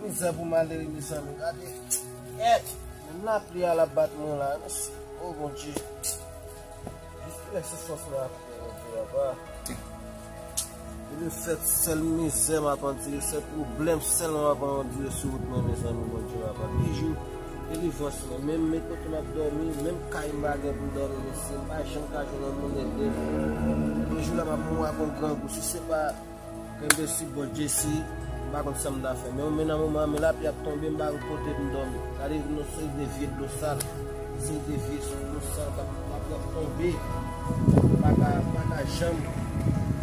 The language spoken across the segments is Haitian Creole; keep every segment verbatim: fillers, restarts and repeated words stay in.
Mizè pou malere, mezanmi, gade. Kèt! Menm lapli a l ap bat mwen la. O Bondye. Jis lè se sòs la ap fè, Bondye, papa. E le fèt, sèl mizè m ap andire, sèl pwoblèm sèlman m ap andire sou wout mwen, mezanmi, Bondye, papa. Ki jou delivrans mwen, menm, menm kote m ap dòmi, menm kay m pa gen pou m dòmi, mesye, m pa janm ka jwenn yon moun ede m. Yon jou la, m ap mouri ak yon grangou. Si se pa Kenbe si Bondye si, m pa konn sa m ta fè. Men, men nan moman an, men lapli ap tonbe, m pa gen kote pou m dòmi. Gade yon seri de vye dlo sal, seri de vye dlo sal k ap, k ap, k ap tonbe. M pa ka, m pa ka janm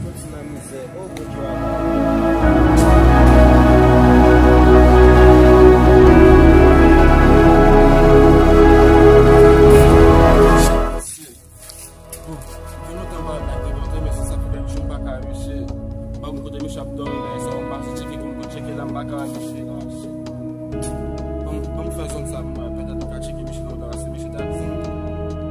soti nan mizè. O Bondye, papa. Bon, gen lontan m pa al bay Devante, mesye, sa fè kèk jou m pa ka wè misye. M pa konn kote misye ap dòmi, bagay sa yo, m pase tcheke, m konn tcheke la, m pa ka wè misye, non. Ban m, ban m fè zòn sa pou mwen, petèt m ka tcheke misye nan wout la, paske misye t ap di m,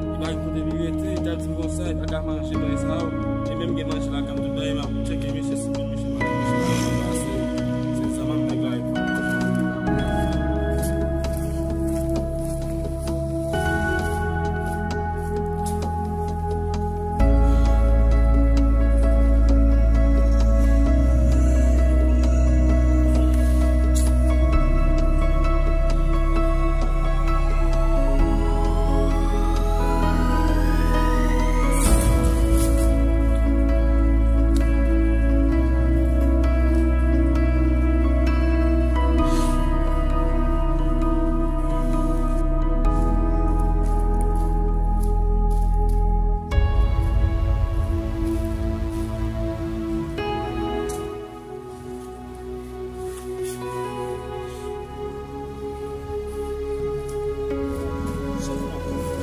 li pa gen kote li rete, li t ap di m konsa, li pa ka manje, bagay sa yo. E menm gen manje lakay m, tout bagay, m ap tcheke misye, si menm misye manje, misye pa manje, paske se zanmi m nèg la ye.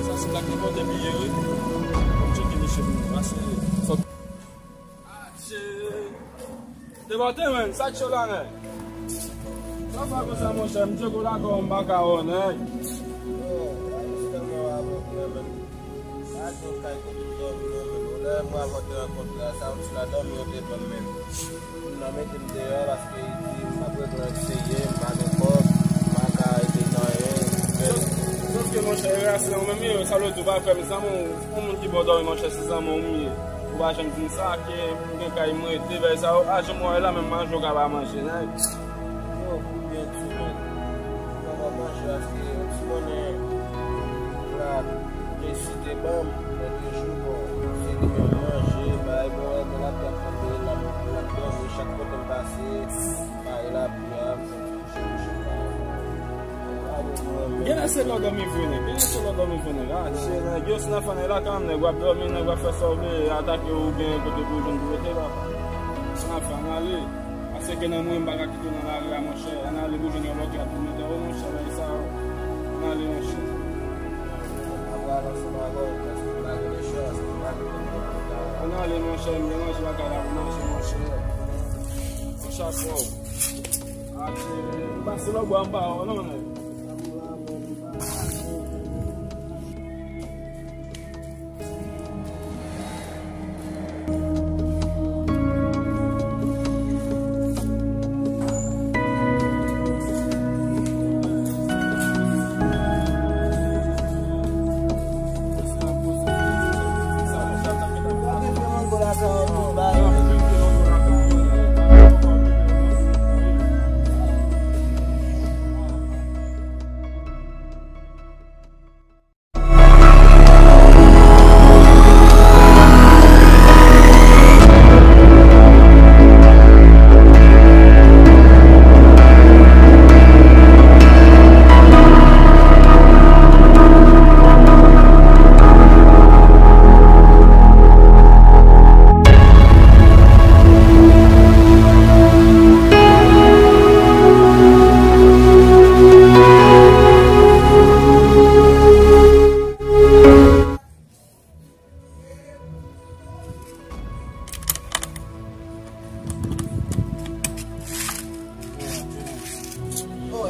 Sa se black li pote piye wi. Kòm tcheke mesye pou nou. Sa se sòt. Atchè. Devante, menn, sa k cho la, nèg? Sa fè konsa, monchè, m tcheke w lakay ou, m pa ka wè w, nèg. Yo, pa jisteman w avè w, menn. Pa gen kay kote w dòmi, non, menn. Ou lè mwen avè w te rankontre a, sa yon ti la dòmi yo te ban m, menn. Moun nan mete m deyò paske li di m ap regle seye, m pa gen kòb, m pa ka ede nan anyen. Sòf, sòf ke, monchè, e rase w menm, yo, sa vle di w pa kwè m zanmi w, yon moun ki ba w dòmi, monchè, se zanmi w m ye. Ou pa janm di m sa, ke m gen kay mwen rete, bagay sa yo, a jan m wè w la, menm manje w ka pa manje, nèg. Yo, pou byen di w, menn. Mwen pa manje, paske ou ti konnen, la, Jesi te ban m, lòt jou, bon, se li menm manje, bay, bon, wè, mwen la, t ap kanpe, l ap, l ap dòmi, chak kote m pase, bay, lapli a, m santi m touche, touche, bay. Genlè se lè w dòmi vre, nèg. Genlè se lè w dòmi vre, nèg. Ah, se nèg yo, si nan fè nèg la, kanmenm, nèg, w ap dòmi, nèg, w ap fè sa w vle, atake w, ou gen kote pou w jwenn pou w rete, papa. Si nan fè, ann ale. Paske nan mwen, m pa ka kite w nan lari a, monchè. Ann ale pou jwenn yon lòt rad pou mete w, monchè, bay sa yo. Ann ale, monchè. Ann ale, monchè, m gen manje lakay la pou manje, monchè. Yon chak fwa w. Atè, m pase lòbwa, m pa wè w non, nèg.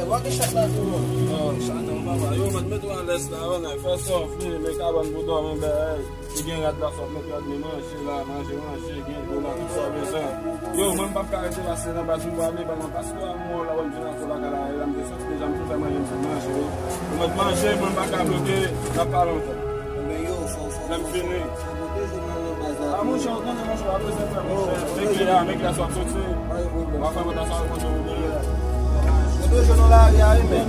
Wè ki chat la tou, non? Oh, chat non, papa. Yo, mwen mete w alèz la, wè, nèg. Fè sa w vle, men kabann pou dòmi, bèy. Li gen rad la, sot met rad, men manje la, manje, manje, gen dlo la, tout sa w bezwen. Yo, mwen, m p ap ka rete la, se nan baz m prale, ban nan paske a mò la, wè, m vin akò lakay la, e la, m te soti deja, m tou fè manje, m tou manje, wi. Mwen manje, mwen pa ka bloke, n ap pale lontan. Ebyen, yo, fò, fò, lè m fò, fini. Fò pwoteje nou nan baz la. A, monchè, w konnen, monchè, w ap bezwen fè, monchè. Menm lè a, menm lè a, sou ap soti. Pa gen pwoblèm. W ap fè mwen ta sa, w konnen w gen. Pwoteje nou lari a, wi, men.